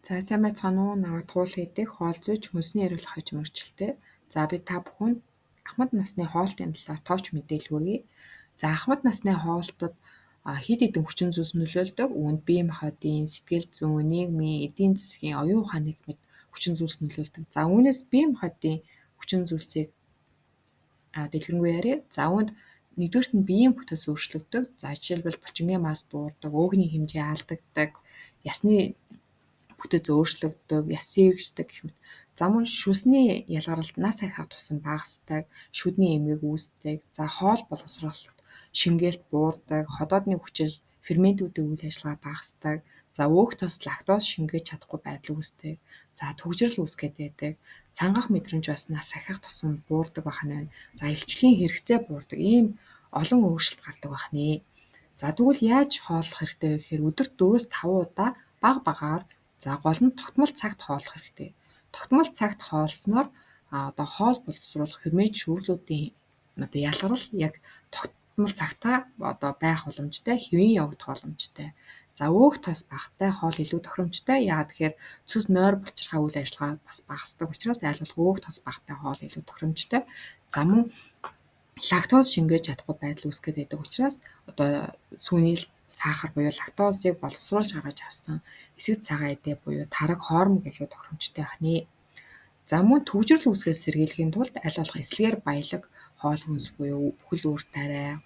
За сайн байцгаана уу? Намайг Туул гэдэг. Хоол зүйч, хүнсний эрүүл хавч мэргэжилтэй. За би та бүхэнд ахмад насны хоолтын талаар товч мэдээлэл хүргэе. За ахмад насны хоолтод хэд хэдэн хүчин зүйлс нөлөөлдөг. Үүнд бие махбодын, сэтгэл зүйн, нийгмийн, эдийн засгийн, оюун ухааны гэх мэт хүчин зүйлс нөлөөлдөг. За үүнээс бие махбодын хүчин зүйлсийг дэлгэрэнгүй яриа. За үүнд нэгдүгээрт нь биеийн бүтэц өөрчлөгддөг. За жишээлбэл булчингийн масс буурдаг, өөгний хэмжээ алдагддаг, ясны бүтэц өөрчлөгддөг, яс сэргэждэг гэх мэт. За мөн шүлсний ялгаралт нас ахиад тусам багасдаг, шүдний эмгэг үүсдэг. За хоол боловсролт, шингээлт буурдаг, ходоодны хүчил, ферментүүдийн үйл ажиллагаа багасдаг. За өөх тос лактоз шингээж чадахгүй байдал үүсдэг. За түгжрэл үүсгээд байдаг. Цангах мэдрэмж бас нас ахих тусам буурдаг байх нь байна. За илчлэгийн хэрэгцээ буурдаг. Ийм олон өөрчлөлт гардаг байх нэ. За тэгвэл яаж хооллох хэрэгтэй вэ гэхээр өдөрт 4-5 удаа бага багаар, за гол нь тогтмол цагт хооллох хэрэгтэй. Тогтмол цагт хооллосноор одоо хоол боловсруулах фермент шүүрлүүдийн одоо ялгарл яг тогтмол цагтаа одоо байх боломжтой, хэвийн явагдах боломжтой. За өөх тос багатай хоол илүү тохиромжтой. Яагаад гэхээр цөс нойр булчирхай үйл ажиллагаа бас багасдаг учраас аль болох өөх тос багатай хоол илүү тохиромжтой. За мөн лактоз шингээж чадахгүй байдал үүсгэх байдаг учраас одоо сүүний сахар буюу лактозыг боловсруулж гаргаж авсан эсэх цагаан эдээ буюу тараг хоормог илүү тохиромжтой байх нэ. За мөн түгжрэл үүсгэхээс сэргийлэхийн тулд аль болох эслэгээр баялаг хоол хүнс буюу бүхэл үр тариа,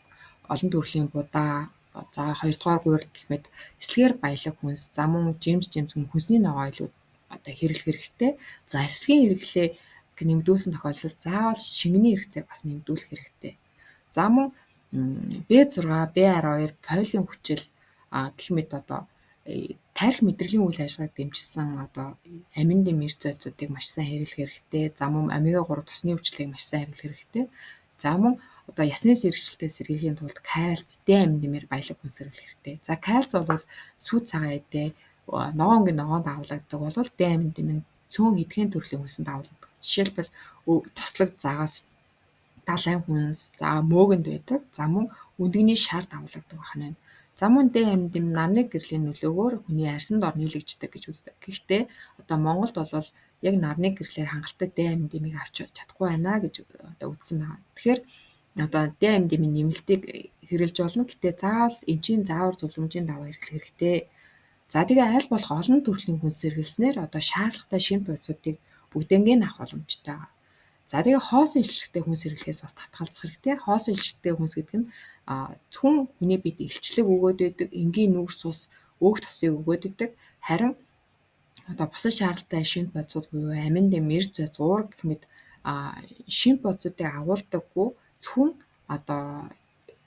олон төрлийн будаа, за хоёрдугаар гуурил гэх мэт эслэгээр баялаг хүнс, за мөн жимс жимсэн хүнсний ногоо илүү одоо хэрэглэх хэрэгтэй. За эслэгийн хэрэглээ нэмэгдүүлсэн тохиолдолд заавал шингэний хэрэгцээг бас нэмэгдүүлэх хэрэгтэй. За мөн B6, B12, фолийн хүчил гэх мэт одоо тархи мэдрэлийн үйл ажиллагааг дэмжсэн одоо амин дэм эрс зойцуудыг маш сайн хэрэглэх хэрэгтэй. За мөн омега 3 тосны хүчлийг маш сайн хэрэглэх хэрэгтэй. За мөн одоо ясны сэргэжилтээ сэргийлэхийн тулд кальц, Д амин дэмээр баялаг хүнс хэрэглэх хэрэгтэй. За кальц бол сүү цагаан эдээ, ногоон өнгийн ногоонд агуулдаг бол Д амин дэм нь цөөн хэдхэн төрлийн хүнсэнд агуулдаг. Жишээлбэл тослог загас, далайн хүнс, за мөөгөнд байдаг. За мөн өндөгний шар дагуулдаг байх нь байна. За мөн Д амин дэм нарны гэрлийн нөлөөгөөр хүний арьсанд ор нийлэгддэг гэж үздэг. Гэхдээ одоо Монголд бол яг нарны гэрлээр хангалттай Д амин дэмийг авч чадахгүй байна гэж одоо үзсэн байна. Тэгэхээр одоо Д амин дэмийн нэмэлтийг хэрэглэж болно. Гэхдээ заавал эмчийн заавар зөвлөмжийн дагуу хэрэглэх хэрэгтэй. За тэгээ аль болох олон төрлийн хүнс хэрэглэснээр одоо шаардлагатай шимт бодисуудыг бүгдэнгээ нь авах боломжтой байгаа. За тэгээ хоосон илчлэгтэй хүнс хэрэглэхээс бас татгалзах хэрэгтэй. Хоосон илчлэгтэй хүнс гэдэг нь зөвхөн хүний биед илчлэг өгөөд байдаг, энгийн нүүрс ус, өөх тосыг өгөөд байдаг. Харин одоо бусад шаардлагатай шимт бодисууд буюу амин дэм, эрс зойц, уурга гэх мэт шимт бодисуудыг агуулдаггүй зөвхөн одоо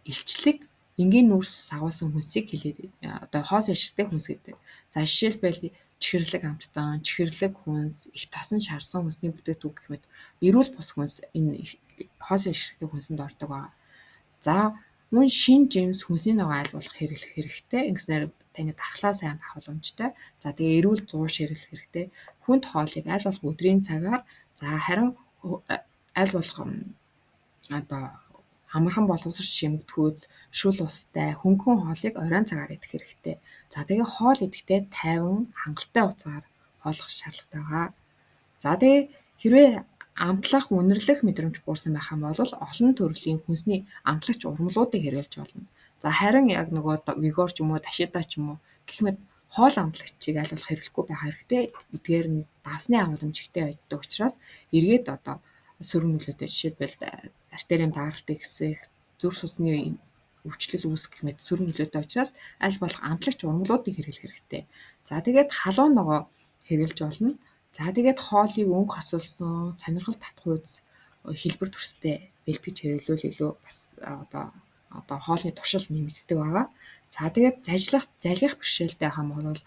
илчлэг, энгийн нүүрс ус агуулсан хүнсийг хэлээд одоо хоосон илчлэгтэй хүнс гэдэг. За жишээлбэл чихэрлэг амттан, чихэрлэг хүнс, их тосон шарсан хүнсний бүтээгдэхүүн гэх мэт эрүүл бус хүнс энэ хоосон илчлэгтэй хүнсэнд ордог байна. За мөн шин жимс хүнсний ногоо аль болох хэрэглэх хэрэгтэй. Ингэснээр таны дархлаа сайн байх боломжтой. За тэгээ эрүүл зууш хэрэглэх хэрэгтэй. Хүнд хоолыг аль болох өдрийн цагаар, за харин аль болох одоо амархан боловсрч шимэгдхүүц, шүл устай, хөнгөн хоолыг оройн цагаар идэх хэрэгтэй. За тэгээ хоол идэхдээ тайван, хангалттай хугацаагаар хооллох шаардлагатай байгаа. За тэгээ хэрвээ амтлах, үнэрлэх мэдрэмж буурсан байх юм бол олон төрлийн хүнсний амтлагч урмлуудыг хэрэглэж болно. За харин яг нөгөө вигор ч юм уу, дашида ч юм уу гэх мэт хоол амтлагчийг аль болох хэрэглэхгүй байх хэрэгтэй. Эдгээр нь давсны агуулмж ихтэй байдаг учраас эргээд одоо сөрөг нөлөөтэй, жишээлбэл артерийн даралтыг хэсэх, зүрх судасны өвчлөл үүсгэх мэт сөрөг нөлөөтэй учраас аль болох амтлагч урмлуудыг хэрэглэх хэрэгтэй. За тэгээд халуун ногоо хэрэглэж болно. За тэгээд хоолыг өнгө хосолсон, сонирхол татах хэлбэр төрстэй бэлтгэж хэрэглүүл илүү бас одоо хоолны туршил нэмэгддэг байгаа. За тэгээд зажлах, залгих бэрхшээлтэй байх юм бол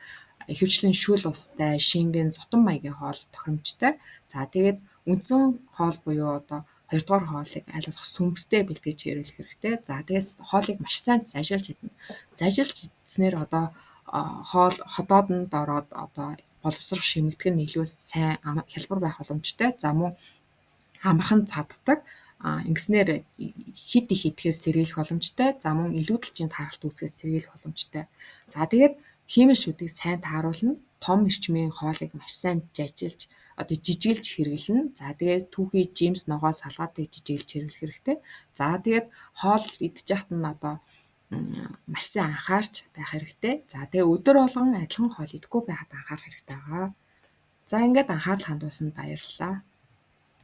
ихэвчлэн шүл устай, шингэн, зутан маягийн хоол тохиромжтой. За тэгээд үндсэн хоол буюу одоо хоёрдугаар хоолыг аль болох сүмбэстэй бэлтгэж хэрэглэх хэрэгтэй. За тэгээд хоолыг маш сайн зажиалж идэнэ. Зажиалж идснээр одоо хоол ходоодонд ороод одоо боловсрох шимэгдэх нь илүү сайн хялбар байх боломжтой. За мөн амархан цаддаг. Ингэснээр хэд их идэхээс сэргийлэх боломжтой. За мөн илүүдэлчийн тааралт үүсгэхээс сэргийлэх боломжтой. За тэгээд хиймэл шүдийг сайн тааруулна. том эрчмийн хоолыг маш сайн жажилж одоо жижиглэж хэрэглэнэ. За тэгээд түүхий, жимс, ногоо, салаатыг жижиглэж хэрэглэх хэрэгтэй. За тэгээд хоол идчих хат нь одоо маш сайн анхаарч байх хэрэгтэй. За тэгээ өдөр болгон адилхан хоол идэхгүй байхад анхаарах хэрэгтэй байгаа. За ингээд анхаарал хандуулсанд баярлалаа.